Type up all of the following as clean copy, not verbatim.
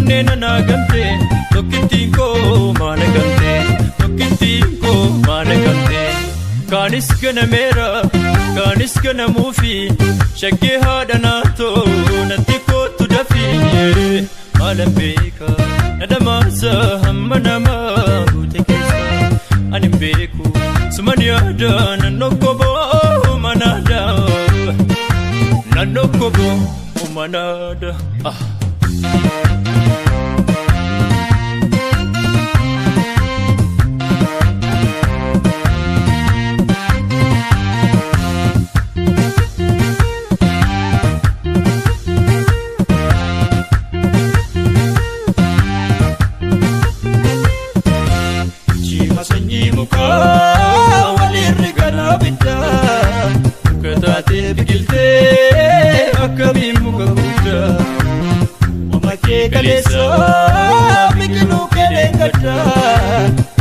onnee nanaa gamte tokkittiin koo maana gamte tokkittiin koo maana gamte. Kaanis ganameera kaanis ganamuufi shaggee haadha naatoo natti kootu dafii maalan beeka na dhamaasa hamma namaa guute keessa ani hin beeku suman yaada naannoo koboo manaada naannoo koboo manaada. Sanyii mukaa walirri garaa bittaa muka taatee biqiltee akkamiin muka guddaa uumama kee kaleessa biqiluu kelee gaddaa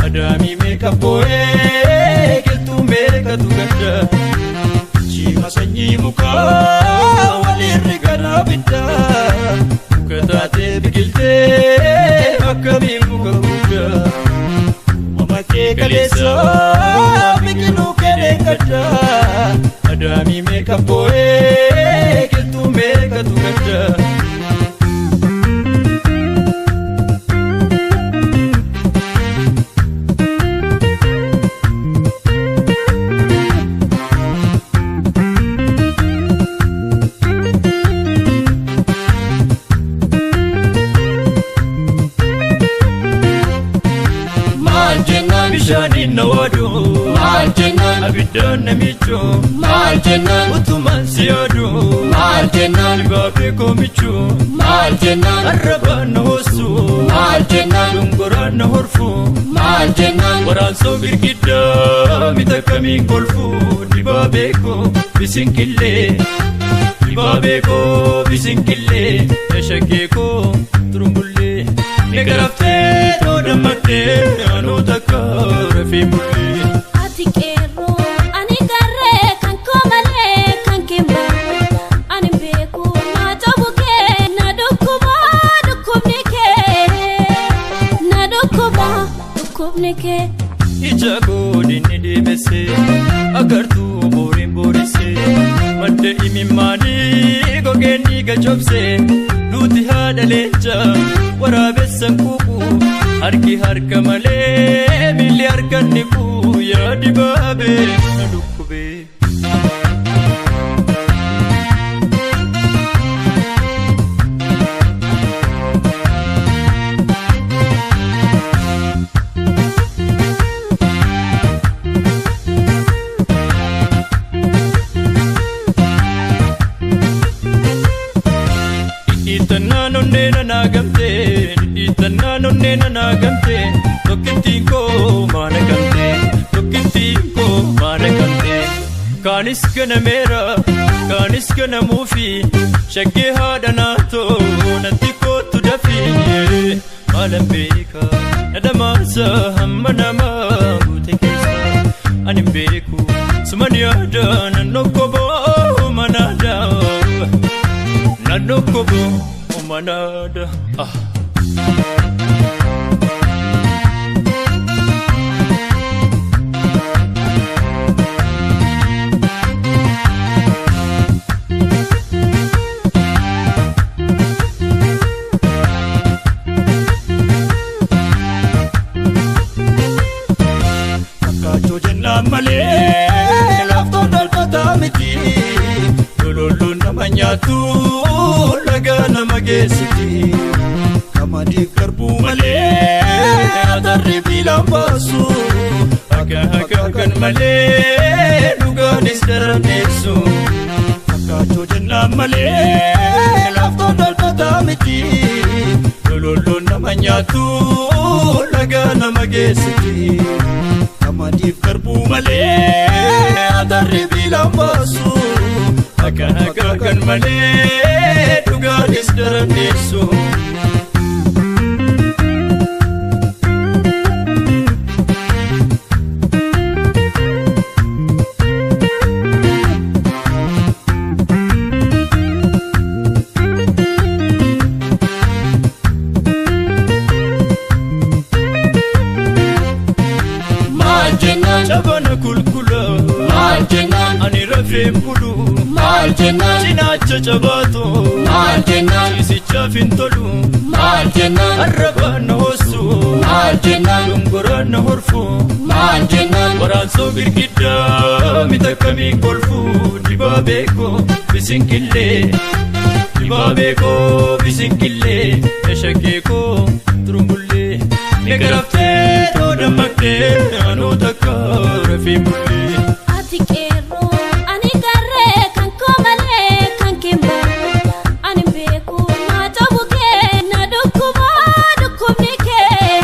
adaamii meeqa boo'ee qilxuu meeqatu gaddaa Jiima sanyii mukaa walirri garaa bittaa muka taatee biqiltee akkamiin muka guddaa. Kee kaleessa biqiluu kelee gaddaa adaamii meeqa boo'ee qilxuu meeqatu gaddaa. Bishaaniin na waadu Maal jennaan abiddaan na miicu Maal jennaan utumaan si yaadu Maal jennaan dibaabee koo miicu Maal jennaan arrabaan na hoossu Maal jennaan dongoraan na horfu Maal jennaan waraansoo girgiddaa mita kamiin kolfu dibaabee koo bisinkillee dibaabee koo bisinkillee shaggee koo turumbullee ni garaftee too dammaqtee anuu takka rafee bullee. Ati qeerroo ani garee kan koo malee kan kee ani beeku na cabu kee na dhukkuba dhukkubni kee na dhukkuba dhukkubni kee. Ija koodinni deebisee agartuu booriin boorisee madda imimmaanii gogeen dhiiga cobsee nuti haadha leencaa waraabessan kuuqu harki harka malee miilli harka niqu yaa dibaabee na dhukkubee. Dhidhiittannaan onnee nanaa gamtee dhidhiittannaan onnee nanaa gamtee tokkittiin koo maana gamtee tokkittiin koo maana gamtee. Kaanis ganameera kaanis ganamuufi shaggee haadha naatoo natti kootu dafii maalan beeka na dhamaasa hamma namaa guute keessa ani hin beeku suman yaada naannoo koboo manaada. Naannoo koboo manaada. Fakkaachuu jennaan malee laaftoon dhalfataa miti. Lololloon nama nyaatu laga nama geessiti. Qamadiif garbuu malee atarri fiilaan baasu. Akka akka kan malee dhugaanis daranneessu. Fakkaachuu jennaan malee laaftoon dhalfataa miti. Lololloon nama nyaatu laga nama geessiti. Qamadiif garbuu malee atarri fiilaan baasu. Akka akka kan malee dhugaanis daranneessu. gula. Maal jennaan? Ani rafeen bulu. Maal jennaan? Cinaacha cabaatu. Maal jennaan? Ciisichaaf hin tolu. Maal jennaan? Arrabaan na hoossu. Maal jennaan? Dongoraan na horfu. Maal jennaan? Waraansoo girgiddaa mita kamiin kolfu. Dibaabee koo bisinqillee. Dibaabee koo bisinqillee. Eshaggee koo turumbullee. Meeqaraftee too dammaqtee anuu takka rafeen bullee. Ati qeerroo ani qarree kan koo malee kan kee malee ani beeku na cabu kee na dhukkuba dhukkubni kee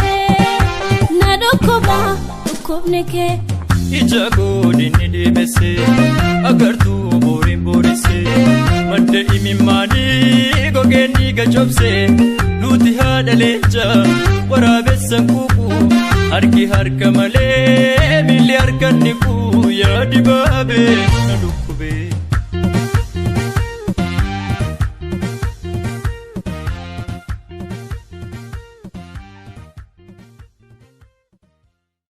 na dhukkuba dhukkubni kee. Ija godinni deemesse agartuu booriin booresse madda imimmaanii gogeen dhiiga cobse nuti haadha leenca waraabessan quuqu harki harka malee miilli harka niqu yaa dibaabee na dhukkubee.